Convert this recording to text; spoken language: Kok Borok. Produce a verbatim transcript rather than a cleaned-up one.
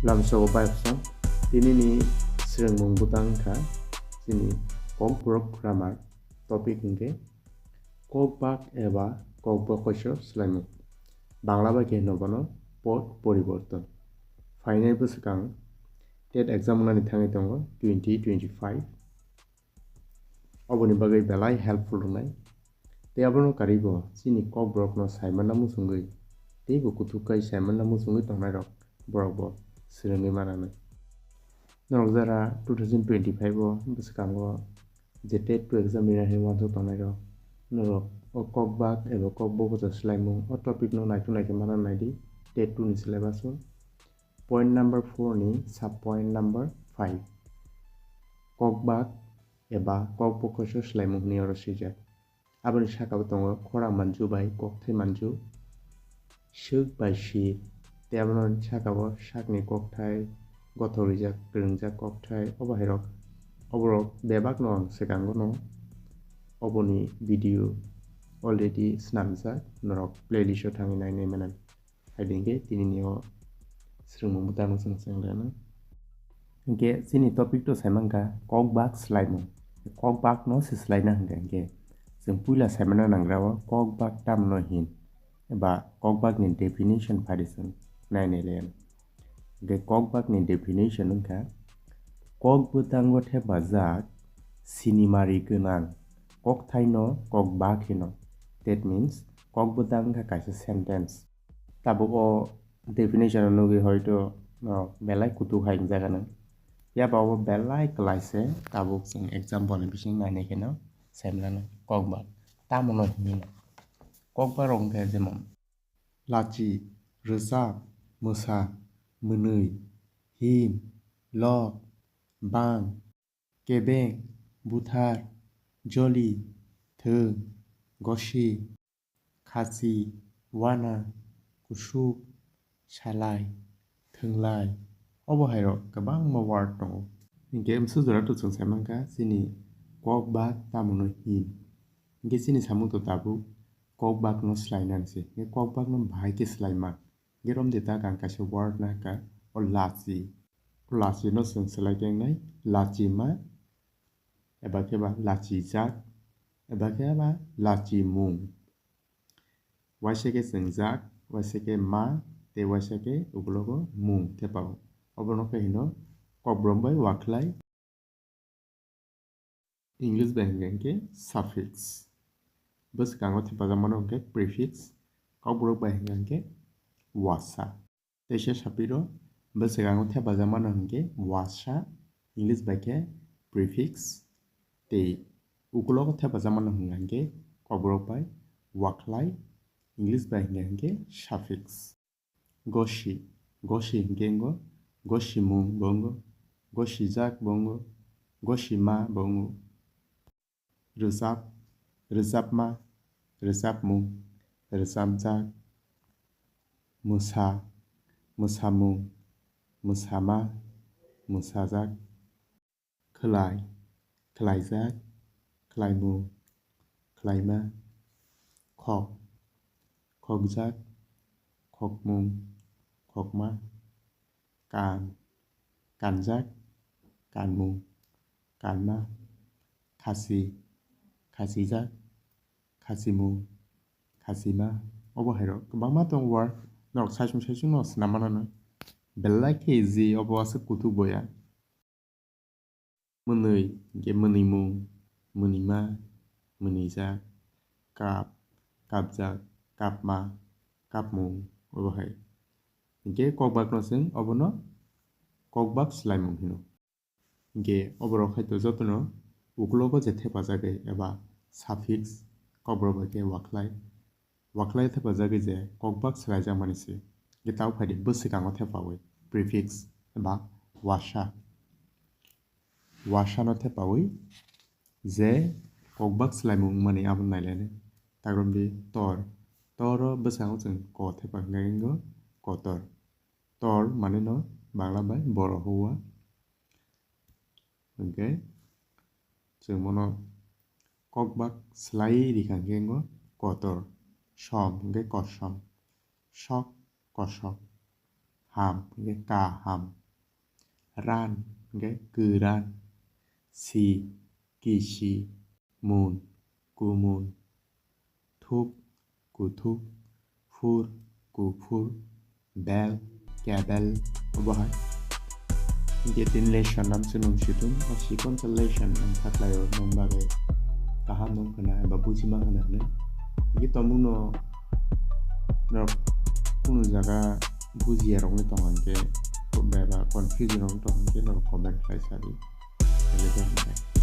Lamsogo bai bwswng, tinini swrwngmung bwtang wngkha chini Kokborok grammar, topic hwnkhe Kokbak eba Kokbokoiso swlaimung, Bangla bai khe hwno bono pod poriborton. Phainai bwswkang TET exam wngnani thangwi tongo twenty twenty-five. Oboni bagwi belai helpful wngnai. Tei abono karwibo chini Kokborokno saimanna muchungwi teibo kuthuk kai saimanna muchungwi tongnairok borokbo swrwngwi mananai. Norok jara two thousand twenty-five o bwskango je TET two exam rina hinwi uansuk tongnairok, norok o Kokbak eba Kokbokoiso swlaimung o topic no naituk naikhe manna naidi TET two ni syllabus o. Point number four ni sub point number five, Kokbak eba Kokbokoiso swlaimung hwnwi oro swijak. Aboni saka o tongo khorang manju bai kokthai manju, swk bai sir, tei abono saka o sakni kokthai, gothok rijak, kwrwngjak kokthai, obo hai rok. Oborok bebak no ang swkango no oboni video already snamjak, norok playlist o thangwi nainai mano. Hai di hwnkhe tinini o swrwngmung bwtangno chwng chwng rwna. Hwnkhe chini topic to sai mankha Kokbak swlaimung. Kokbak no se swlaina hwnkha hwnkhe chwng puila sai manna nangra o Kokbak tamo no hin eba Kokbak ni definition phari chwng nainai le. Hwnkhe Kokbak ni definition wngkha Kok bwtango thepajak sinimari gwnang kokthai no Kokbak hino. That means Kok bwtang wngkha kaisa sentence. Tabuk o definition o nugwi hoito, no, belai kutuk hai wngjaganw. Phiya ba obo belai kwlai se, tabuk chwng example ni bising nainai kheno sai mano Kokbak tamo no hino. Kokbak rok wngkha jemon lachi, rwchap, mwsa, mwnwi, him, lok, bang, kebeng, buthar, joli, thwng, gosi, khachi, wana, kusuk, salai, thwnglai, obo hai rok kwbangma word tongo. Hwnkhe msu jora to chwng sai mankha chini Kokbak tamo no hin. Hwnkhe chini samung to tabuk Kokbak no swlainani se. Hwnkhe Kokbak no bahai khe swlaima. Hwnkhe romde ta ang kaisa word nahka o lachi. O lachi no chwng swlai khe wngnai lachima, eba khe ba lachijak, eba khe ba lachimung. Waisa khe chwng jak, waisa khe ma, tei waisa khe ukulogo mung thepao. Obono khe hino Kokborok bai Wakhlai. English bai hwnkha hwnkhe suffix. Bwskango thepajakmano hwnkhe prefix. Kokborok bai hwnkha hwnkhe wasa. Teisa sapiro, bwskango thepajakmano hwnkhe wasa, English bai khe prefix, tei ukulogo thepajakmano hwnkha hwnkhe Kokborok bai Wakhlai, English bai hwnkha hwnkhe suffix. Gosi, gosi hwnkhe wngo, gosimung bo wngo, gosijak bo wngo, gosima bo wngo. Rwchap, rwchapma, rwchapmung, rwchapjak. Mwsa, mwsamung, mwsama, mwsajak. Khwlai, khwlaijak, khwlaimung, khwlaima. Khok, khokjak, khokmung, khokma. Kan, kanjak, kanmung, kanma. Khasi, khasijak, khasimung, khasima. Obo hai rok kwbangma tongo word, norok saichung saichung no swnam mano no. Belai khe easy, obo aswk kuthuk boya. Mwnwi, hwnkhe mwnwimung, mwnwima, mwnwijak, kap, kapjak, kapma, kapmung, obo hai. Hwnkhe kokbakno chwng obono kokbak swlaimung hino. Hwnkhe oborok hai to jotono ukulogo je thepajagwi eba suffix, kokborok bai khe wakhlai, wakhlai thepajagwi je kokbak swlaijakmani se, hwnkhe tabuk phaidi bwswkango thepawi prefix eba wasa. Wasano thepawi je kokbak swlaimung wngmani abo nailainai. Tagromdi tor. Toro bwskango chwng ko thepa hwnkhe wngo kotor. Tor manino Bangla bai boro hua. Hwnkhe chwng bono kokbak swlaiwi rikha hwnkhe wngo kotor. Som hwnkhe kosom. Sok, kosok. Ham hwnkhe kaham. Ran hwnkhe kwran. Si, kisi, mun, kumun. Thuk, kuthuk. Phur, kuphur. Bel, kebel. Obo hai. Hwnkhe tini lesson nam se nung situng, o sikon sa lesson nang thaklai o nang bagwi kaham wng khna eba buji man khna hwnwi. Hwnkhe tongmung no norok kunu jaga bujiya rok le tong hwnkhe, eba confusion rok tong hwnkhe norok comment khlai sadi. Hwnkhe tei hwnkhe.